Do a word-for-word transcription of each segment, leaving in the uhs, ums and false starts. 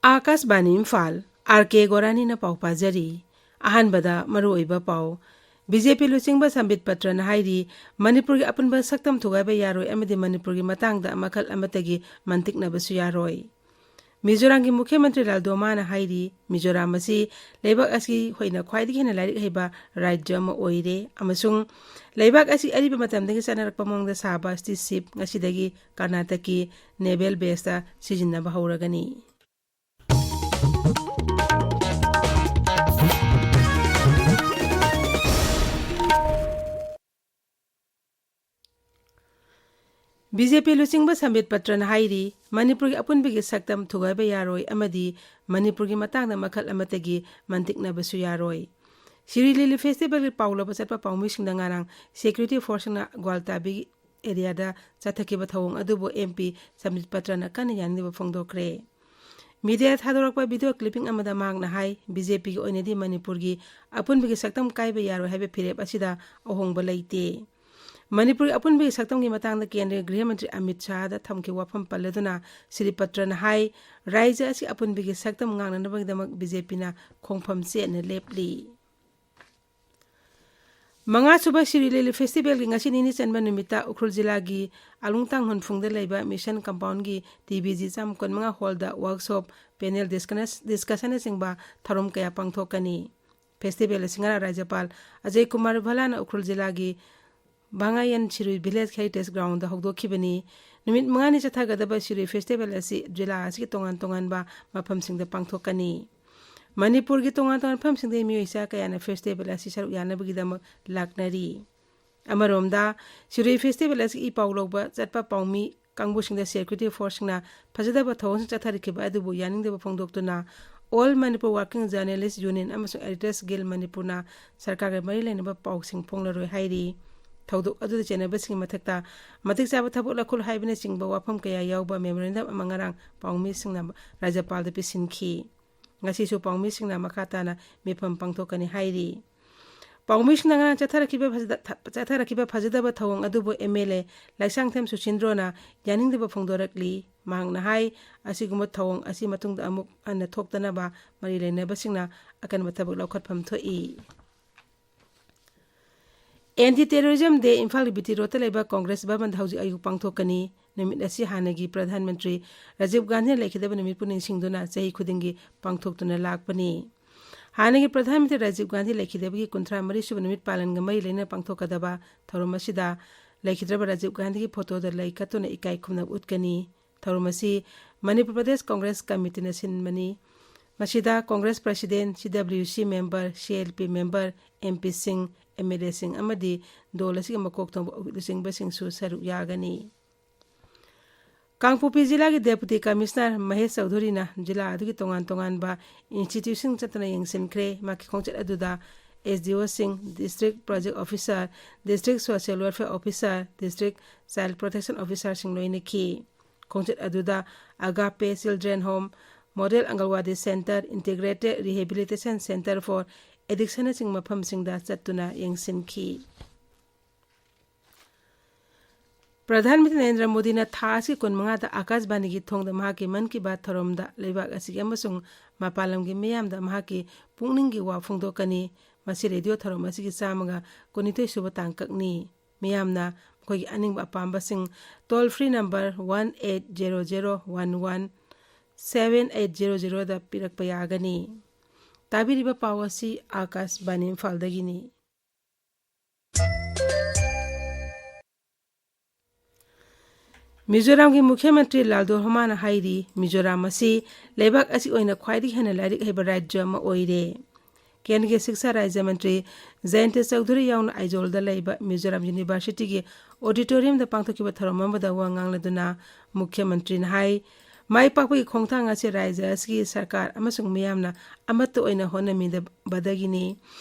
ꯑꯥꯀꯥꯁꯕꯥꯅꯤ Imphal, R ꯀꯦ ꯒꯣꯔꯥꯅꯤꯅ ꯄꯥꯎ ꯄꯥꯖꯔꯤ꯫ ꯑꯍꯥꯟꯕꯗ ꯃꯔꯨꯑꯣꯏꯕ ꯄꯥꯎ꯫ ꯕꯤ ꯖꯦ ꯄꯤ ꯂꯨꯆꯤꯡꯕ ꯁꯝꯕꯤꯠ ꯄꯇ꯭ꯔꯅ ꯍꯥꯏꯔꯤ, ꯃꯅꯤꯄꯨꯔꯒꯤ ꯑꯄꯨꯟꯕ ꯁꯛꯇꯝ ꯊꯨꯒꯥꯏꯕ ꯌꯥꯔꯣꯏ ꯑꯃꯗꯤ ꯃꯅꯤꯄꯨꯔꯒꯤ ꯃꯇꯥꯡꯗ ꯃꯈꯜ ꯑꯃꯠꯇꯒꯤ ꯃꯟꯇꯤꯛꯅꯕꯁꯨ ꯌꯥꯔꯣꯏ꯫ ꯃꯤꯖꯣꯔꯥꯝꯒꯤ ꯃꯨꯈ꯭ꯌ ꯃꯟꯇ꯭ꯔꯤ ꯂꯥꯜ ꯗꯣꯃꯥꯅ ꯍꯥꯏꯔꯤ, ꯃꯤꯖꯣꯔꯥꯝ ꯑꯁꯤ ꯂꯩꯕꯥꯛ ꯑꯁꯤꯒꯤ ꯑꯣꯏꯅ ꯈ꯭ꯋꯥꯏꯗꯒꯤ ꯍꯦꯟꯅ ꯂꯥꯏꯔꯤꯛ ꯍꯩꯕ ꯔꯥꯖ꯭ꯌ ꯑꯃ ꯑꯣꯏꯔꯦ ꯑꯃꯁꯨꯡ ꯂꯩꯕꯥꯛ ꯑꯁꯤ ꯑꯔꯤꯕ ꯃꯇꯝꯗꯒꯤ ꯆꯠꯅꯔꯛꯄ ꯃꯑꯣꯡꯗ ꯁꯥꯕ ꯁ꯭ꯇꯤꯆ ꯁꯤꯞ ꯉꯁꯤꯗꯒꯤ ꯀꯔꯅꯥꯇꯛꯀꯤ ꯅꯦꯚꯦꯜ ꯕꯦꯁꯇ ꯁꯤꯖꯤꯟꯅꯕ ꯍꯧꯔꯒꯅꯤ꯫ ꯕꯤ ꯖꯦ ꯄꯤ ꯂꯨꯆꯤꯡꯕ ꯁꯝꯕꯤꯠ ꯄꯇ꯭ꯔꯅ ꯍꯥꯏꯔꯤ, ꯃꯅꯤꯄꯨꯔꯒꯤ ꯑꯄꯨꯟꯕꯒꯤ ꯁꯛꯇꯝ ꯊꯨꯒꯥꯏꯕ ꯌꯥꯔꯣꯏ ꯑꯃꯗꯤ ꯃꯅꯤꯄꯨꯔꯒꯤ ꯃꯇꯥꯡꯗ ꯃꯈꯜ ꯑꯃꯠꯇꯒꯤ ꯃꯟꯇꯤꯛꯅꯕꯁꯨ ꯌꯥꯔꯣꯏ꯫ ꯁꯤꯔꯨꯏ ꯂꯤꯂꯤ ꯐꯦꯁꯇꯤꯚꯦꯜꯒꯤ ꯄꯥꯎ ꯂꯧꯕ ꯆꯠꯄ ꯄꯥꯎꯃꯤꯁꯤꯡꯗ ꯉꯔꯥꯡ ꯁꯦꯀ꯭ꯌꯨꯔꯤꯇꯤ ꯐꯣꯔꯁꯁꯤꯡꯅ ꯒ꯭ꯋꯥꯜꯇꯥꯕꯤ ꯑꯦꯔꯤꯌꯥꯗ ꯆꯠꯊꯈꯤꯕ ꯊꯧꯑꯣꯡ ꯑꯗꯨꯕꯨ ꯑꯦꯝ ꯄꯤ ꯁꯝꯕꯤꯠ ꯄꯇ꯭ꯔꯅ ꯀꯟꯅ ꯌꯥꯅꯤꯡꯗꯕ ꯐꯣꯡꯗꯣꯛꯈ꯭ꯔꯦ꯫ ꯃꯤꯗꯤꯌꯥꯗ ꯊꯥꯗꯣꯔꯛꯄ ꯚꯤꯗꯤꯑꯣ ꯀ꯭ꯂꯤꯞꯄꯤꯡ ꯑꯃꯗ ꯃꯍꯥꯛꯅ ꯍꯥꯏ, ꯕꯤ ꯖꯦ ꯄꯤꯒꯤ ꯑꯣꯏꯅꯗꯤ ꯃꯅꯤꯄꯨꯔꯒꯤ ꯑꯄꯨꯟꯕꯒꯤ ꯁꯛꯇꯝ ꯀꯥꯏꯕ ꯌꯥꯔꯣꯏ ꯍꯥꯏꯕ ꯐꯤꯔꯦꯞ ꯑꯁꯤꯗ ꯑꯍꯣꯡꯕ ꯂꯩꯇꯦ꯫ ꯃꯅꯤꯄꯨꯔꯒꯤ ꯑꯄꯨꯟꯕꯒꯤ ꯁꯛꯇꯝꯒꯤ ꯃꯇꯥꯡꯗ ꯀꯦꯟꯗ꯭ꯔꯒꯤ ꯒ꯭ꯔꯤꯍ ꯃꯟꯇ꯭ꯔꯤ ꯑꯃꯤꯠ ꯁꯥꯍꯗ ꯊꯝꯈꯤꯕ ꯋꯥꯐꯝ ꯄꯜꯂꯗꯨꯅ ꯁ꯭ꯔꯤ ꯄꯇ꯭ꯔꯅ ꯍꯥꯏ, ꯔꯥꯖ꯭ꯌ ꯑꯁꯤ ꯑꯄꯨꯟꯕꯒꯤ ꯁꯛꯇꯝ ꯉꯥꯛꯅꯅꯕꯒꯤꯗꯃꯛ ꯕꯤ ꯖꯦ ꯄꯤꯅ ꯈꯣꯡꯐꯝ ꯆꯦꯠꯅ ꯂꯦꯞꯂꯤ꯫ ꯃꯉꯥꯁꯨꯕ ꯁꯤꯔꯨꯏ ꯂꯤꯂꯤ ꯐꯦꯁꯇꯤꯚꯦꯜꯒꯤ ꯉꯁꯤ ꯅꯤꯅꯤ ꯆꯟꯕ ꯅꯨꯃꯤꯠꯇ ꯎꯈ꯭ꯔꯨꯜ ꯖꯤꯂꯥꯒꯤ ꯑꯂꯨꯡꯇꯥꯡ ꯍꯨꯟꯐꯨꯡꯗ ꯂꯩꯕ ꯃꯤꯁꯟ ꯀꯝꯄꯥꯎꯟꯒꯤ ꯇꯤ ꯕꯤ ꯖꯤ ꯆꯥꯝꯃ ꯀꯨꯟꯃꯉꯥ ꯍꯣꯜꯗ ꯋꯥꯔꯛꯁꯣꯞ, ꯄꯦꯅꯦꯜ ꯗꯤꯁꯀꯅꯁ-, ꯗꯤꯁꯀꯁꯟꯅꯆꯤꯡꯕ ꯊꯧꯔꯝ ꯀꯌꯥ ꯄꯥꯡꯊꯣꯛꯀꯅꯤ꯫ ꯐꯦꯁꯇꯤꯚꯦꯜ ꯑꯁꯤ ꯉꯔꯥꯡ ꯔꯥꯖ꯭ꯌꯄꯥꯜ ꯑꯖꯌ ꯀꯨꯃꯥꯔ ꯚꯜꯂꯥꯅ ꯎꯈ꯭ꯔꯨꯜ ꯖꯤꯂꯥꯒꯤ ꯚꯥꯡꯉꯥꯌꯟ ꯁꯤꯔꯨꯏ ꯚꯤꯂꯦꯖ ꯍꯦꯔꯤꯇꯦꯖ ꯒ꯭ꯔꯥꯎꯟꯗ ꯍꯧꯗꯣꯛꯈꯤꯕꯅꯤ꯫ ꯅꯨꯃꯤꯠ ꯃꯉꯥꯅꯤ ꯆꯠꯊꯒꯗꯕ ꯁꯤꯔꯨꯏ ꯐꯦꯁꯇꯤꯚꯦꯜ ꯑꯁꯤ ꯖꯤꯂꯥ ꯑꯁꯤꯒꯤ ꯇꯣꯉꯥꯟ ꯇꯣꯉꯥꯟꯕ ꯃꯐꯝꯁꯤꯡꯗ ꯄꯥꯡꯊꯣꯛꯀꯅꯤ꯫ ꯃꯅꯤꯄꯨꯔꯒꯤ ꯇꯣꯉꯥꯟ ꯇꯣꯉꯥꯟꯕ ꯃꯐꯝꯁꯤꯡꯗꯒꯤ ꯃꯤꯑꯣꯏ ꯆꯥ ꯀꯌꯥꯅ ꯐꯦꯁꯇꯤꯚꯦꯜ ꯑꯁꯤ ꯁꯔꯨꯛ ꯌꯥꯅꯕꯒꯤꯗꯃꯛ ꯂꯥꯛꯅꯔꯤ꯫ ꯑꯃꯔꯣꯝꯗ, ꯁꯤꯔꯨꯏ ꯐꯦꯁꯇꯤꯚꯦꯜ ꯑꯁꯤꯒꯤ ꯏ ꯄꯥꯎ ꯂꯧꯕ ꯆꯠꯄ ꯄꯥꯎꯃꯤ ꯀꯥꯡꯕꯨꯁꯤꯡꯗ ꯁꯦꯀ꯭ꯌꯨꯔꯤꯇꯤ ꯐꯣꯔꯁꯁꯤꯡꯅ ꯐꯖꯗꯕ ꯊꯧꯑꯣꯡꯁꯤꯡ ꯆꯠꯊꯔꯛꯈꯤꯕ ꯑꯗꯨꯕꯨ ꯌꯥꯅꯤꯡꯗꯕ ꯐꯣꯡꯗꯣꯛꯇꯨꯅ All Manipur Working Journalist Union ꯑꯃꯁꯨꯡ Editors Guild ꯃꯅꯤꯄꯨꯔꯅ ꯁꯔꯀꯥꯔꯒ ꯃꯔꯤ ꯂꯩꯅꯕ ꯄꯥꯎꯁꯤꯡ ꯐꯣꯡꯂꯔꯣꯏ ꯍꯥꯏꯔꯤ꯫ ꯊꯧꯗꯣꯛ ꯑꯗꯨꯗ ꯆꯦꯟꯅꯕꯁꯤꯡꯒꯤ ꯃꯊꯛꯇ ꯃꯇꯤꯛ ꯆꯥꯕ ꯊꯕꯛ ꯂꯧꯈꯠꯂꯨ ꯍꯥꯏꯕꯅꯆꯤꯡꯕ ꯋꯥꯐꯝ ꯀꯌꯥ ꯌꯥꯎꯕ ꯃꯦꯃꯣꯔꯦꯟꯗꯝ ꯑꯃ ꯉꯔꯥꯡ ꯄꯥꯎꯃꯤꯁꯤꯡꯅ ꯔꯥꯖ꯭ꯌꯄꯥꯜꯗ ꯄꯤꯁꯤꯟꯈꯤ꯫ ꯉꯁꯤꯁꯨ ꯄꯥꯎꯃꯤꯁꯤꯡꯅ ꯃꯈꯥ ꯇꯥꯅ ꯃꯤꯐꯝ ꯄꯥꯡꯊꯣꯛꯀꯅꯤ ꯍꯥꯏꯔꯤ꯫ ꯄꯥꯎꯃꯤꯁꯤꯡꯅ ꯉꯔꯥꯡ ꯆꯠꯊꯔꯛꯈꯤꯕ ꯐꯖꯗ-, ꯊ-, ꯆꯠꯊꯔꯛꯈꯤꯕ ꯐꯖꯗꯕ ꯊꯧꯑꯣꯡ ꯑꯗꯨꯕꯨ MLA ꯂꯥꯏꯁꯥꯡꯊꯦꯝ ꯁꯨꯁꯤꯟꯗ꯭ꯔꯣꯅ ꯌꯥꯅꯤꯡꯗꯕ ꯐꯣꯡꯗꯣꯔꯛꯂꯤ꯫ ꯃꯍꯥꯛꯅ ꯍꯥꯏ, ꯑꯁꯤꯒꯨꯝꯕ ꯊꯧꯑꯣꯡ ꯑꯁꯤ ꯃꯇꯨꯡꯗ ꯑꯃꯨꯛ ꯍꯟꯅ ꯊꯣꯛꯇꯅꯕ ꯃꯔꯤ ꯂꯩꯅꯕꯁꯤꯡꯅ ꯑꯀꯟꯕ ꯊꯕꯛ ꯂꯧꯈꯠꯐꯝ ꯊꯣꯛꯏ꯫ Anti Terrorism Day ꯏꯝꯐꯥꯜꯒꯤ BT Roadꯇ ꯂꯩꯕ ꯀꯣꯡꯒ꯭ꯔꯦꯁ ꯚꯕꯟꯗ ꯍꯧꯖꯤꯛ ꯑꯌꯨꯛ ꯄꯥꯡꯊꯣꯛꯀꯅꯤ꯫ ꯅꯨꯃꯤꯠ ꯑꯁꯤ ꯍꯥꯟꯅꯒꯤ ꯄ꯭ꯔꯙꯥꯟ ꯃꯟꯇ꯭ꯔꯤ ꯔꯥꯖꯤꯕ ꯒꯥꯟꯙꯤꯅ ꯂꯩꯈꯤꯗꯕ ꯅꯨꯃꯤꯠꯄꯨ ꯅꯤꯡꯁꯤꯡꯗꯨꯅ ꯆꯍꯤ ꯈꯨꯗꯤꯡꯒꯤ ꯄꯥꯡꯊꯣꯛꯇꯨꯅ ꯂꯥꯛꯄꯅꯤ꯫ ꯍꯥꯟꯅꯒꯤ ꯄ꯭ꯔꯙꯥꯟ ꯃꯟꯇ꯭ꯔꯤ ꯔꯥꯖꯤꯕ ꯒꯥꯟꯙꯤ ꯂꯩꯈꯤꯗꯕꯒꯤ ꯀꯨꯟꯊ꯭ꯔꯥ ꯃꯔꯤ ꯁꯨꯕ ꯅꯨꯃꯤꯠ ꯄꯥꯂꯟꯒ ꯃꯔꯤ ꯂꯩꯅꯅ ꯄꯥꯡꯊꯣꯛꯀꯗꯕ ꯊꯧꯔꯝ ꯑꯁꯤꯗ ꯂꯩꯈꯤꯗ꯭ꯔꯕ ꯔꯥꯖꯤꯕ ꯒꯥꯟꯙꯤꯒꯤ ꯐꯣꯇꯣꯗ ꯂꯩ ꯀꯠꯇꯨꯅ ꯏꯀꯥꯏ ꯈꯨꯝꯅꯕ ꯎꯠꯀꯅꯤ꯫ ꯊꯧꯔꯝ ꯑꯁꯤ ꯃꯅꯤꯄꯨꯔ ꯄ꯭ꯔꯗꯦꯁ ꯀꯣꯡꯒ꯭ꯔꯦꯁ ꯀꯃꯤꯇꯤꯅ ꯁꯤꯟꯕꯅꯤ꯫ ꯃꯁꯤꯗ Congress president, CWC member, CLP member, MPꯁꯤꯡ, MLAꯁꯤꯡ ꯑꯃꯗꯤ ꯗꯣꯜ ꯑꯁꯤꯒꯤ ꯃꯀꯣꯛ ꯊꯣꯡꯕ ꯂꯨꯆꯤꯡꯕꯁꯤꯡꯁꯨ ꯁꯔꯨꯛ ꯌꯥꯒꯅꯤ꯫ ꯀꯥꯡꯄꯣꯛꯄꯤ ꯖꯤꯂꯥꯒꯤ Deputy Commissioner ꯃꯍꯦꯁ ꯆꯧꯙꯨꯔꯤꯅ ꯖꯤꯂꯥ ꯑꯗꯨꯒꯤ ꯇꯣꯉꯥꯟ ꯇꯣꯉꯥꯟꯕ institution ꯆꯠꯇꯨꯅ ꯌꯦꯡꯁꯤꯟꯈ꯭ꯔꯦ꯫ ꯃꯍꯥꯛꯀꯤ ꯈꯣꯡꯆꯠ ꯑꯗꯨꯗ SDOꯁꯤꯡ, District Project Officer, District Social Welfare Officer, District Child Protection Officerꯁꯤꯡ ꯂꯣꯏꯅꯈꯤ꯫ ꯈꯣꯡꯆꯠ ꯑꯗꯨꯗ Agape Children Home, Model Anganwadi Center, Integrated Rehabilitation Center for Addictionꯅꯆꯤꯡꯕ ꯃꯐꯝꯁꯤꯡꯗ ꯆꯠꯇꯨꯅ ꯌꯦꯡꯁꯤꯟꯈꯤ꯫ ꯄ꯭ꯔꯙꯥꯟ ꯃꯟꯇ꯭ꯔꯤ ꯅꯔꯦꯟꯗ꯭ꯔ ꯃꯣꯗꯤꯅ ꯊꯥ ꯑꯁꯤꯒꯤ ꯀꯨꯟꯃꯉꯥꯗ ꯑꯥꯀꯥꯁꯕꯥꯅꯤꯒꯤ ꯊꯣꯡꯗ ꯃꯍꯥꯛꯀꯤ ꯃꯟ ꯀꯤ ꯕꯥꯠ ꯊꯧꯔꯝꯗ ꯂꯩꯕꯥꯛ ꯑꯁꯤꯒꯤ ꯑꯃꯁꯨꯡ ꯃꯄꯥꯟ ꯂꯝꯒꯤ ꯃꯤꯌꯥꯝꯗ ꯃꯍꯥꯛꯀꯤ ꯄꯨꯛꯅꯤꯡꯒꯤ ꯋꯥ ꯐꯣꯡꯗꯣꯛꯀꯅꯤ꯫ ꯃꯁꯤ ꯔꯦꯗꯤꯑꯣ ꯊꯧꯔꯝ ꯑꯁꯤꯒꯤ ꯆꯥꯝꯃꯒ ꯀꯨꯟꯅꯤꯊꯣꯏ ꯁꯨꯕ ꯇꯥꯡꯀꯛꯅꯤ꯫ ꯃꯤꯌꯥꯝꯅ ꯃꯈꯣꯏꯒꯤ ꯑꯅꯤꯡꯕ ꯑꯄꯥꯝꯕꯁꯤꯡ toll free number one eight zero zero one one seven eight zero zeroꯗ ꯄꯤꯔꯛꯄ ꯌꯥꯒꯅꯤ꯫ ꯇꯥꯕꯤꯔꯤꯕ ꯄꯥꯎ ꯑꯁꯤ ꯑꯥꯀꯥꯁꯕꯥꯅꯤ ꯏꯝꯐꯥꯜꯗꯒꯤꯅꯤ꯫ ꯃꯤꯖꯣꯔꯥꯝꯒꯤ ꯃꯨꯈ꯭ꯌ ꯃꯟꯇ꯭ꯔꯤ ꯂꯥꯜꯗꯣ ꯍꯣꯃꯥꯅ ꯍꯥꯏꯔꯤ, ꯃꯤꯖꯣꯔꯥꯝ ꯑꯁꯤ ꯂꯩꯕꯥꯛ ꯑꯁꯤ ꯑꯣꯏꯅ ꯈ꯭ꯋꯥꯏꯗꯒꯤ ꯍꯦꯟꯅ ꯂꯥꯏꯔꯤꯛ ꯍꯩꯕ ꯔꯥꯖ꯭ꯌ ꯑꯃ ꯑꯣꯏꯔꯦ꯫ ꯀꯦꯟꯗ꯭ꯔꯒꯤ ꯁꯤꯛꯁꯥ ꯔꯥꯖ꯭ꯌ ꯃꯟꯇ꯭ꯔꯤ ꯖꯌꯟꯇ ꯆꯧꯙꯨꯔꯤ ꯌꯥꯎꯅ ꯑꯥꯏꯖꯣꯜꯗ ꯂꯩꯕ ꯃꯤꯖꯣꯔꯥꯝ ꯌꯨꯅꯤꯚꯔꯁꯤꯇꯤꯒꯤ auditoriumꯗ ꯄꯥꯡꯊꯣꯛꯈꯤꯕ ꯊꯧꯔꯝ ꯑꯃꯗ ꯋꯥ ꯉꯥꯡꯂꯗꯨꯅ ꯃꯨꯈ꯭ꯌ ꯃꯟꯇ꯭ꯔꯤꯅ ꯍꯥꯏ, ꯃꯥꯏ ꯄꯥꯛꯄꯒꯤ ꯈꯣꯡꯊꯥꯡ ꯑꯁꯤ ꯔꯥꯖ꯭ꯌ ꯑꯁꯤꯒꯤ ꯁꯔꯀꯥꯔ ꯑꯃꯁꯨꯡ ꯃꯤꯌꯥꯝꯅ ꯑꯃꯠꯇ ꯑꯣꯏꯅ ꯍꯣꯠꯅꯃꯤꯟꯅꯕꯗꯒꯤꯅꯤ꯫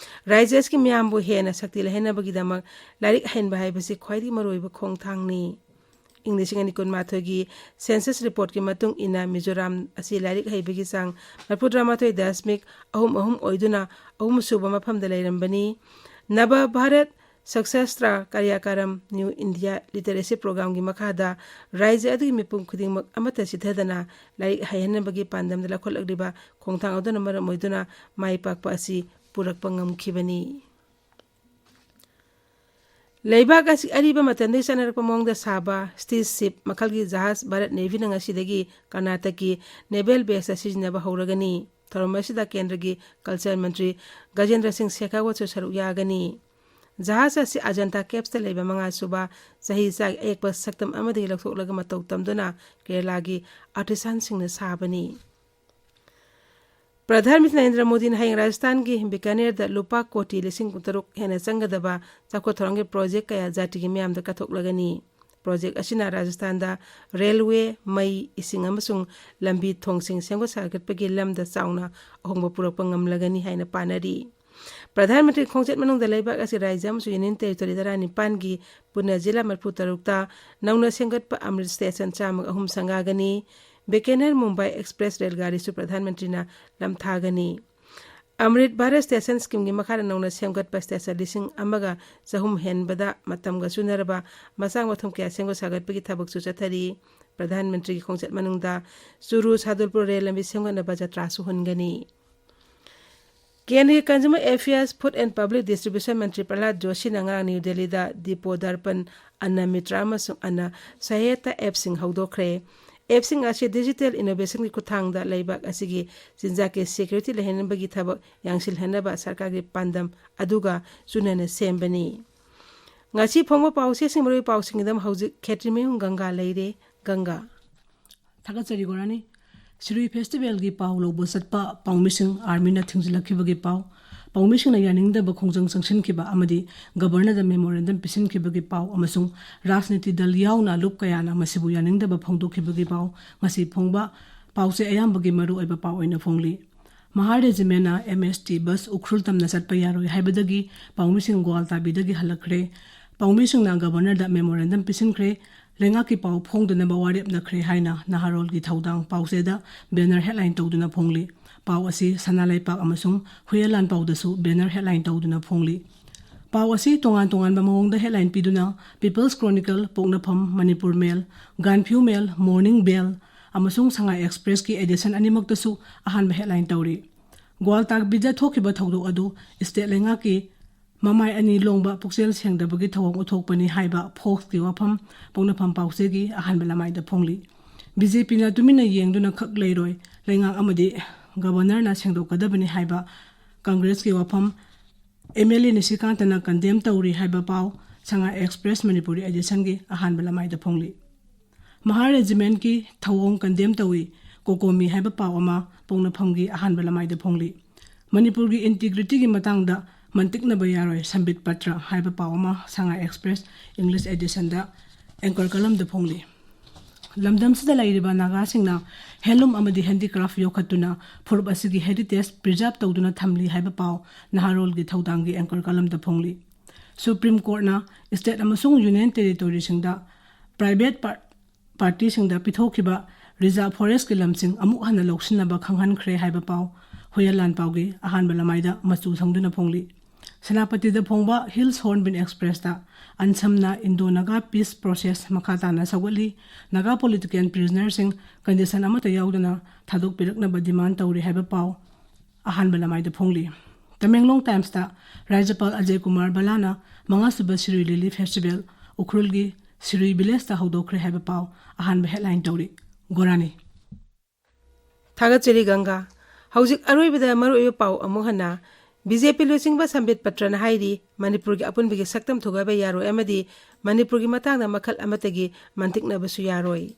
ꯔꯥꯖ꯭ꯌ ꯑꯁꯤꯒꯤ ꯃꯤꯌꯥꯝꯕꯨ ꯍꯦꯟꯅ ꯁꯛꯇꯤ ꯂꯩꯍꯟꯅꯕꯒꯤꯗꯃꯛ ꯂꯥꯏꯔꯤꯛ ꯍꯩꯍꯟꯕ ꯍꯥꯏꯕꯁꯤ ꯈ꯭ꯋꯥꯏꯗꯒꯤ ꯃꯔꯨꯑꯣꯏꯕ ꯈꯣꯡꯊꯥꯡꯅꯤ꯫ ꯏꯪ ꯂꯤꯁꯤꯡ ꯑꯅꯤ ꯀꯨꯟꯃꯥꯊꯣꯏꯒꯤ census reportꯀꯤ ꯃꯇꯨꯡ ꯏꯟꯅ ꯃꯤꯖꯣꯔꯥꯝ ꯑꯁꯤ ꯂꯥꯏꯔꯤꯛ ꯍꯩꯕꯒꯤ ꯆꯥꯡ ꯃꯔꯤꯐꯨꯇꯔꯥꯃꯥꯊꯣꯏ ꯗꯁꯃꯤꯛ ꯑꯍꯨꯝ ꯑꯍꯨꯝ ꯑꯣꯏꯗꯨꯅ ꯑꯍꯨꯝꯁꯨꯕ ꯃꯐꯝꯗ ꯂꯩꯔꯝꯕꯅꯤ꯫ ꯅꯕ ꯚꯥꯔꯠ ꯁꯛꯁꯥꯁꯇ꯭ꯔ ꯀꯥꯔꯌꯥꯀꯔꯝ ꯅ꯭ꯌꯨ ꯏꯟꯗꯤꯌꯥ ꯂꯤꯇꯔꯦꯁꯤ ꯄ꯭ꯔꯣꯒ꯭ꯔꯥꯝꯒꯤ ꯃꯈꯥꯗ ꯔꯥꯏꯖ꯭ꯌ ꯑꯗꯨꯒꯤ ꯃꯤꯄꯨꯝ ꯈꯨꯗꯤꯡꯃꯛ ꯑꯃꯠꯇ ꯆꯤꯠꯊꯗꯅ ꯂꯥꯏꯔꯤꯛ ꯍꯩꯍꯟꯅꯕꯒꯤ ꯄꯥꯟꯗꯝꯗ ꯂꯧꯈꯠꯂꯛꯂꯤꯕ ꯈꯣꯡꯊꯥꯡ ꯑꯗꯨꯅ ꯃꯔꯝ ꯑꯣꯏꯗꯨꯅ ꯃꯥꯏ ꯄꯥꯛꯄ ꯑꯁꯤ ꯄꯨꯔꯛꯄ ꯉꯝꯈꯤꯕꯅꯤ꯫ ꯂꯩꯕꯥꯛ ꯑꯁꯤ ꯑꯔꯤꯕ ꯃꯇꯝꯗꯒꯤ ꯆꯠꯅꯔꯛꯄ ꯃꯑꯣꯡꯗ ꯁꯥꯕ ꯁ꯭ꯇꯤꯜ ꯁꯤꯞ ꯃꯈꯜꯒꯤ ꯖꯍꯥꯖ ꯚꯥꯔꯠ ꯅꯦꯚꯤꯅ ꯉꯁꯤꯗꯒꯤ ꯀꯔꯅꯥꯇꯛꯀꯤ ꯅꯦꯚꯦꯜ ꯕꯦꯁꯇ ꯁꯤꯖꯤꯟꯅꯕ ꯍꯧꯔꯒꯅꯤ꯫ ꯊꯧꯔꯝ ꯑꯁꯤꯗ ꯀꯦꯟꯗ꯭ꯔꯒꯤ ꯀꯜꯆꯔ ꯃꯟꯇ꯭ꯔꯤ ꯒꯖꯦꯟꯗ꯭ꯔ ꯁꯤꯡ ꯁꯦꯈꯥꯋꯠꯁꯨ ꯁꯔꯨꯛ ꯌꯥꯒꯅꯤ꯫ ꯖꯍꯥꯖ ꯑꯁꯤ ꯑꯖꯟꯇꯥ ꯀꯦꯞꯁꯇ ꯂꯩꯕ ꯃꯉꯥꯁꯨꯕ ꯆꯍꯤ ꯆꯥꯒꯤ ꯑꯌꯦꯛꯄ ꯁꯛꯇꯝ ꯑꯃꯗꯒꯤ ꯂꯧꯊꯣꯛꯂꯒ ꯃꯇꯧ ꯇꯝꯗꯨꯅ ꯀꯦꯔꯂꯥꯒꯤ ꯑꯥꯔꯇꯤꯁꯥꯟꯁꯤꯡꯅ ꯁꯥꯕꯅꯤ꯫ ꯄ꯭ꯔꯙꯥꯟ ꯃꯟꯇ꯭ꯔꯤ ꯅꯔꯦꯟꯗ꯭ꯔ ꯃꯣꯗꯤꯅ ꯍꯌꯦꯡ ꯔꯥꯖꯁꯊꯥꯟꯒꯤ ꯕꯤꯀꯥꯅꯦꯔꯗ ꯂꯨꯄꯥ ꯀꯣꯇꯤ ꯂꯤꯁꯤꯡ ꯀꯨꯟꯇꯔꯨꯛ ꯍꯦꯟꯅ ꯆꯪꯒꯗꯕ ꯆꯥꯎꯈꯠ ꯊꯧꯔꯥꯡꯒꯤ ꯄ꯭ꯔꯣꯖꯦꯛ ꯀꯌꯥ ꯖꯥꯇꯤꯒꯤ ꯃꯤꯌꯥꯝꯗ ꯀꯠꯊꯣꯛꯂꯒꯅꯤ꯫ ꯄ꯭ꯔꯣꯖꯦꯛ ꯑꯁꯤꯅ ꯔꯥꯖꯁꯊꯥꯟꯗ ꯔꯦꯜꯋꯦ, ꯃꯩ, ꯏꯁꯤꯡ ꯑꯃꯁꯨꯡ ꯂꯝꯕꯤ ꯊꯣꯡꯁꯤꯡ ꯁꯦꯝꯒꯠ ꯁꯥꯒꯠꯄꯒꯤ ꯂꯝꯗ ꯆꯥꯎꯅ ꯑꯍꯣꯡꯕ ꯄꯨꯔꯛꯄ ꯉꯝꯂꯒꯅꯤ ꯍꯥꯏꯅ ꯄꯥꯅꯔꯤ꯫ ꯄ꯭ꯔꯙꯥꯟ ꯃꯟꯇ꯭ꯔꯤ ꯈꯣꯡꯆꯠ ꯃꯅꯨꯡꯗ ꯂꯩꯕꯥꯛ ꯑꯁꯤ ꯔꯥꯖ꯭ꯌ ꯑꯃꯁꯨꯡ ꯌꯨꯅꯤꯌꯟ ꯇꯦꯔꯤꯇꯣꯔꯤ ꯇꯔꯥꯅꯤꯄꯥꯟꯒꯤ ꯄꯨꯟꯅ ꯖꯤꯂꯥ ꯃꯔꯤꯐꯨ ꯇꯔꯨꯛꯇ ꯅꯧꯅ ꯁꯦꯝꯒꯠꯄ ꯑꯃ꯭ꯔꯤꯠ ꯁ꯭ꯇꯦꯁꯟ ꯆꯥꯝꯃꯒ ꯑꯍꯨꯝ ꯁꯪꯒꯥꯒꯅꯤ꯫ ꯕꯤꯀꯥꯅꯦꯔ ꯃꯨꯝꯕꯥꯏ ꯑꯦꯛꯁꯄ꯭ꯔꯦꯁ ꯔꯦꯜ ꯒꯥꯔꯤꯁꯨ ꯄ꯭ꯔꯙꯥꯟ ꯃꯟꯇ꯭ꯔꯤꯅ ꯂꯝꯊꯥꯒꯅꯤ꯫ ꯑꯃ꯭ꯔꯤꯠ ꯚꯥꯔꯠ ꯁ꯭ꯇꯦꯁꯟ ꯁ꯭ꯀꯤꯝꯒꯤ ꯃꯈꯥꯗ ꯅꯧꯅ ꯁꯦꯝꯒꯠꯄ ꯁ꯭ꯇꯦꯁꯟ ꯂꯤꯁꯤꯡ ꯑꯃꯒ ꯆꯍꯨꯝ ꯍꯦꯟꯕꯗ ꯃꯇꯝꯒ ꯆꯨꯅꯔꯕ ꯃꯆꯥꯛ ꯃꯊꯨꯝ ꯀꯌꯥ ꯁꯦꯝꯒꯠ ꯁꯥꯒꯠꯄꯒꯤ ꯊꯕꯛꯁꯨ ꯆꯠꯊꯔꯤ꯫ ꯄ꯭ꯔꯙꯥꯟ ꯃꯟꯇ꯭ꯔꯤꯒꯤ ꯈꯣꯡꯆꯠ ꯃꯅꯨꯡꯗ ꯆꯨꯔꯨ ꯁꯥꯗꯨꯜꯄꯨꯔ ꯔꯦꯜ ꯂꯝꯕꯤ ꯁꯦꯝꯒꯠꯅꯕ ꯖꯇ꯭ꯔꯥꯁꯨ ꯍꯨꯟꯒꯅꯤ꯫ ꯀꯦꯟꯗ꯭ꯔꯒꯤ Consumer Affairs, Food and Public Distribution ꯃꯟꯇ꯭ꯔꯤ ꯄ꯭ꯔꯍꯂꯥꯗ ꯖꯣꯁꯤꯅ ꯉꯔꯥꯡ ꯅ꯭ꯌꯨ ꯗꯦꯜꯂꯤꯗ ꯗꯤꯄꯣ ꯗꯔꯄꯟ, ꯑꯟꯅ ꯃꯤꯇ꯭ꯔ ꯑꯃꯁꯨꯡ ꯑꯟꯅ ꯁꯍꯥꯌꯇꯥ ꯑꯦꯞꯁꯤꯡ ꯍꯧꯗꯣꯛꯈ꯭ꯔꯦ꯫ ꯑꯦꯞꯁꯤꯡ ꯑꯁꯤ ꯗꯤꯖꯤꯇꯦꯜ ꯏꯅꯣꯚꯦꯁꯟꯒꯤ ꯈꯨꯠꯊꯥꯡꯗ ꯂꯩꯕꯥꯛ ꯑꯁꯤꯒꯤ ꯆꯤꯟꯖꯥꯛꯀꯤ ꯁꯦꯀ꯭ꯌꯨꯔꯤꯇꯤ ꯂꯩꯍꯟꯅꯕꯒꯤ ꯊꯕꯛ ꯌꯥꯡꯁꯤꯜꯍꯟꯅꯕ ꯁꯔꯀꯥꯔꯒꯤ ꯄꯥꯟꯗꯝ ꯑꯗꯨꯒ ꯆꯨꯅꯅ ꯁꯦꯝꯕꯅꯤ꯫ ꯉꯁꯤ ꯐꯣꯡꯕ ꯄꯥꯎꯆꯦꯁꯤꯡ, ꯃꯔꯨꯑꯣꯏꯕ ꯄꯥꯎꯁꯤꯡꯒꯤꯗꯃꯛ ꯍꯧꯖꯤꯛ ꯈꯦꯇ꯭ꯔꯤꯃꯌꯨꯝ ꯒꯪꯒꯥ ꯂꯩꯔꯦ꯫ ꯒꯪꯒꯥ꯫ ꯊꯥꯒꯠꯆꯔꯤ ꯒꯣꯔꯥꯅꯤ꯫ ꯁꯤꯔꯨꯏ ꯐꯦꯁꯇꯤꯚꯦꯜꯒꯤ ꯄꯥꯎ ꯂꯧꯕ ꯆꯠꯄ ꯄꯥꯎꯃꯤꯁꯤꯡ ꯑꯥꯔꯃꯤꯅ ꯊꯤꯡꯖꯤꯜꯂꯛꯈꯤꯕꯒꯤ ꯄꯥꯎ꯫ ꯄꯥꯎꯃꯤꯁꯤꯡꯅ ꯌꯥꯅꯤꯡꯗꯕ ꯈꯣꯡꯖꯪ ꯆꯪꯁꯤꯟꯈꯤꯕ ꯑꯃꯗꯤ ꯒꯕꯔꯅꯔꯗ ꯃꯦꯃꯣꯔꯦꯟꯗꯝ ꯄꯤꯁꯤꯟꯈꯤꯕꯒꯤ ꯄꯥꯎ ꯑꯃꯁꯨꯡ ꯔꯥꯖꯅꯤꯇꯤ ꯗꯜ ꯌꯥꯎꯅ ꯂꯨꯞ ꯀꯌꯥꯅ ꯃꯁꯤꯕꯨ ꯌꯥꯅꯤꯡꯗꯕ ꯐꯣꯡꯗꯣꯛꯈꯤꯕꯒꯤ ꯄꯥꯎ ꯉꯁꯤ ꯐꯣꯡꯕ ꯄꯥꯎꯁꯦ ꯑꯌꯥꯝꯕꯒꯤ ꯃꯔꯨꯑꯣꯏꯕ ꯄꯥꯎ ꯑꯣꯏꯅ ꯐꯣꯡꯂꯤ꯫ ꯃꯍꯥꯔ ꯔꯦꯖꯤꯃꯦꯟꯅ ꯑꯦꯝ ꯑꯦꯁ ꯇꯤ ꯕꯁ ꯎꯈ꯭ꯔꯨꯜ ꯇꯝꯅ ꯆꯠꯄ ꯌꯥꯔꯣꯏ ꯍꯥꯏꯕꯗꯒꯤ ꯄꯥꯎꯃꯤꯁꯤꯡ ꯒ꯭ꯋꯥꯜꯇꯥꯕꯤꯗꯒꯤ ꯍꯜꯂꯛꯈ꯭ꯔꯦ꯫ ꯄꯥꯎꯃꯤꯁꯤꯡꯅ ꯒꯕꯔꯅꯔꯗ ꯃꯦꯃꯣꯔꯦꯟꯗꯝ ꯄꯤꯁꯤꯟꯈ꯭ꯔꯦ꯫ ꯂꯩꯉꯥꯛꯀꯤ ꯄꯥꯎ ꯐꯣꯡꯗꯅꯕ ꯋꯥꯔꯦꯞꯅꯈ꯭ꯔꯦ ꯍꯥꯏꯅ ꯅꯍꯥꯔꯣꯜꯒꯤ ꯊꯧꯗꯥꯡ ꯄꯥꯎꯆꯦꯗ ꯕꯦꯅꯔ ꯍꯦꯗꯂꯥꯏꯟ ꯇꯧꯗꯨꯅ ꯐꯣꯡꯂꯤ꯫ ꯄꯥꯎ ꯑꯁꯤ ꯁꯅꯥ ꯂꯩꯄꯥꯛ ꯑꯃꯁꯨꯡ ꯍꯨꯏꯌꯦꯟ ꯂꯥꯟꯄꯥꯎꯗꯁꯨ ꯕꯦꯅꯔ ꯍꯦꯗꯂꯥꯏꯟ ꯇꯧꯗꯨꯅ ꯐꯣꯡꯂꯤ꯫ ꯄꯥꯎ ꯑꯁꯤ ꯇꯣꯉꯥꯟ ꯇꯣꯉꯥꯟꯕ ꯃꯑꯣꯡꯗ headline ꯄꯤꯗꯨꯅ People's Chronicle, ꯄꯣꯛꯅꯐꯝ, ꯃꯅꯤꯄꯨꯔ ꯃꯦꯜ, ꯒꯥꯟꯐꯤꯎ ꯃꯦꯜ, ꯃꯣꯔꯅꯤꯡ ꯕꯦꯜ ꯑꯃꯁꯨꯡ ꯁꯉꯥꯏ ꯑꯦꯛꯁꯄ꯭ꯔꯦꯁꯀꯤ edition ꯑꯅꯤꯃꯛꯇꯁꯨ ꯑꯍꯥꯟꯕ headline ꯇꯧꯔꯤ꯫ ꯒ꯭ꯋꯥꯜꯇꯥꯛꯕꯤꯗ ꯊꯣꯛꯈꯤꯕ ꯊꯧꯗꯣꯛ ꯑꯗꯨ state ꯂꯩꯉꯥꯛꯀꯤ ꯃꯃꯥꯏ ꯑꯅꯤ ꯂꯣꯡꯕ ꯄꯨꯛꯆꯦꯜ ꯁꯦꯡꯗꯕꯒꯤ ꯊꯧꯑꯣꯡ ꯎꯠꯊꯣꯛꯄꯅꯤ ꯍꯥꯏꯕ Foxꯀꯤ ꯋꯥꯐꯝ ꯄꯣꯛꯅꯐꯝ ꯄꯥꯎꯆꯦꯒꯤ ꯑꯍꯥꯟꯕ ꯂꯃꯥꯏꯗ ꯐꯣꯡꯂꯤ꯫ BJPꯅ ꯇꯨꯃꯤꯟꯅ ꯌꯦꯡꯗꯨꯅ ꯈꯛ ꯂꯩꯔꯣꯏ, ꯂꯩꯉꯥꯛ ꯑꯃꯗꯤ Governorꯅ ꯁꯦꯡꯗꯣꯛꯀꯗꯕꯅꯤ ꯍꯥꯏꯕ ꯀꯪꯒ꯭ꯔꯦꯁꯀꯤ ꯋꯥꯐꯝ MLA ꯅꯤꯁꯤꯀꯥꯟꯇꯅ condemn ꯇꯧꯔꯤ ꯍꯥꯏꯕ ꯄꯥꯎ ꯁꯉꯥꯏ ꯑꯦꯛꯁꯄ꯭ꯔꯦꯁ ꯃꯅꯤꯄꯨꯔꯤ editionꯒꯤ ꯑꯍꯥꯟꯕ ꯂꯃꯥꯏꯗ ꯐꯣꯡꯂꯤ꯫ ꯃꯍꯥ regimentꯀꯤ ꯊꯧꯑꯣꯡ condemn ꯇꯧꯏ, ꯀꯣꯀꯣꯃꯤ ꯍꯥꯏꯕ ꯄꯥꯎ ꯑꯃ ꯄꯣꯛꯅꯐꯝꯒꯤ ꯑꯍꯥꯟꯕ ꯂꯃꯥꯏꯗ ꯐꯣꯡꯂꯤ꯫ ꯃꯅꯤꯄꯨꯔꯒꯤ integrityꯒꯤ ꯃꯇꯥꯡꯗ ꯃꯟꯇꯤꯛꯅꯕ ꯌꯥꯔꯣꯏ, ꯁꯝꯕꯤꯠ ꯄꯇ꯭ꯔ ꯍꯥꯏꯕ ꯄꯥꯎ ꯑꯃ ꯁꯉꯥꯏ ꯑꯦꯛꯁꯄ꯭ꯔꯦꯁ English editionꯗ anchor columnꯗ ꯐꯣꯡꯂꯤ꯫ ꯂꯝꯗꯝꯁꯤꯗ ꯂꯩꯔꯤꯕ ꯅꯥꯒꯥꯁꯤꯡꯅ handloom ꯑꯃꯗꯤ handicraft ꯌꯣꯛꯈꯠꯇꯨꯅ ꯐꯨꯔꯨꯞ ꯑꯁꯤꯒꯤ heritage preserve ꯇꯧꯗꯨꯅ ꯊꯝꯂꯤ ꯍꯥꯏꯕ ꯄꯥꯎ ꯅꯍꯥꯔꯣꯜꯒꯤ ꯊꯧꯗꯥꯡꯒꯤ anchor columnꯗ ꯐꯣꯡꯂꯤ꯫ Supreme Courtꯅ state ꯑꯃꯁꯨꯡ union territoryꯁꯤꯡꯗ private par-, partyꯁꯤꯡꯗ ꯄꯤꯊꯣꯛꯈꯤꯕ reserve forestꯀꯤ ꯂꯝꯁꯤꯡ ꯑꯃꯨꯛ ꯍꯟꯅ ꯂꯧꯁꯤꯟꯅꯕ ꯈꯪꯍꯟꯈ꯭ꯔꯦ ꯍꯥꯏꯕ ꯄꯥꯎ ꯍꯨꯌꯦꯟ ꯂꯥꯟꯄꯥꯎꯒꯤ ꯑꯍꯥꯟꯕ ꯂꯃꯥꯏꯗ ꯃꯆꯨ ꯁꯪꯗꯨꯅ ꯐꯣꯡꯂꯤ꯫ ꯁꯦꯅꯥꯄꯇꯤꯗ ꯐꯣꯡꯕ Hills Hornbill Expressꯇ ꯑꯟꯁꯝꯅ Indo-Naga peace process ꯃꯈꯥ ꯇꯥꯅ ꯁꯧꯒꯠꯂꯤ, ꯅꯥꯒꯥ political prisonerꯁꯤꯡ condition ꯑꯃꯠꯇ ꯌꯥꯎꯗꯅ ꯊꯥꯗꯣꯛꯄꯤꯔꯛꯅꯕ demand ꯇꯧꯔꯤ ꯍꯥꯏꯕ ꯄꯥꯎ ꯑꯍꯥꯟꯕ ꯂꯃꯥꯏꯗ ꯐꯣꯡꯂꯤ꯫ ꯇꯃꯦꯡꯂꯣꯡ Timesꯇ ꯔꯥꯖ꯭ꯌꯄꯥꯜ ꯑꯖꯌ ꯀꯨꯃꯥꯔ ꯚꯜꯂꯥꯅ ꯃꯉꯥꯁꯨꯕ ꯁꯤꯔꯨꯏ Lily Festival ꯎꯈ꯭ꯔꯨꯜꯒꯤ ꯁꯤꯔꯨꯏ villageꯇ ꯍꯧꯗꯣꯛꯈ꯭ꯔꯦ ꯍꯥꯏꯕ ꯄꯥꯎ ꯑꯍꯥꯟꯕ headline ꯇꯧꯔꯤ꯫ ꯒꯣꯔꯥꯅꯤ꯫ ꯊꯥꯒꯠꯆꯔꯤ ꯒꯪꯒꯥ꯫ ꯍꯧꯖꯤꯛ ꯑꯔꯣꯏꯕꯗ ꯃꯔꯨꯑꯣꯏꯕ ꯄꯥꯎ ꯑꯃꯨꯛ ꯍꯟꯅ꯫ BJP ꯂꯨꯆꯤꯡꯕ ꯁꯝꯕꯤꯠ ꯄꯇ꯭ꯔꯅ ꯍꯥꯏꯔꯤ, ꯃꯅꯤꯄꯨꯔꯒꯤ ꯑꯄꯨꯟꯕꯒꯤ ꯁꯛꯇꯝ ꯊꯨꯒꯥꯏꯕ ꯌꯥꯔꯣꯏ ꯑꯃꯗꯤ ꯃꯅꯤꯄꯨꯔꯒꯤ ꯃꯇꯥꯡꯗ ꯃꯈꯜ ꯑꯃꯠꯇꯒꯤ ꯃꯟꯇꯤꯛꯅꯕꯁꯨ ꯌꯥꯔꯣꯏ꯫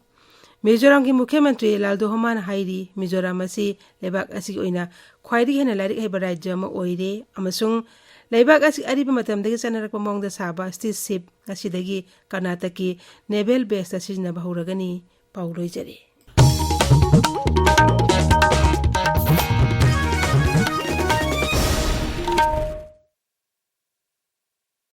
ꯃꯤꯖꯣꯔꯥꯝꯒꯤ ꯃꯨꯈ꯭ꯌ ꯃꯟꯇ꯭ꯔꯤ ꯂꯥꯜꯗꯨꯍꯣꯃꯥꯅ ꯍꯥꯏꯔꯤ, ꯃꯤꯖꯣꯔꯥꯝ ꯑꯁꯤ ꯂꯩꯕꯥꯛ ꯑꯁꯤꯒꯤ ꯑꯣꯏꯅ ꯈ꯭ꯋꯥꯏꯗꯒꯤ ꯍꯦꯟꯅ ꯂꯥꯏꯔꯤꯛ ꯍꯩꯕ ꯔꯥꯖ꯭ꯌ ꯑꯃ ꯑꯣꯏꯔꯦ ꯑꯃꯁꯨꯡ ꯂꯩꯕꯥꯛ ꯑꯁꯤ ꯑꯔꯤꯕ ꯃꯇꯝꯗꯒꯤ ꯆꯠꯅꯔꯛꯄ ꯃꯑꯣꯡꯗ ꯁꯥꯕ steelship ꯉꯁꯤꯗꯒꯤ ꯀꯔꯅꯥꯇꯛꯀꯤ naval baseꯇ ꯁꯤꯖꯤꯟꯅꯕ ꯍꯧꯔꯒꯅꯤ꯫ ꯄꯥꯎ ꯂꯣꯏꯖꯔꯦ꯫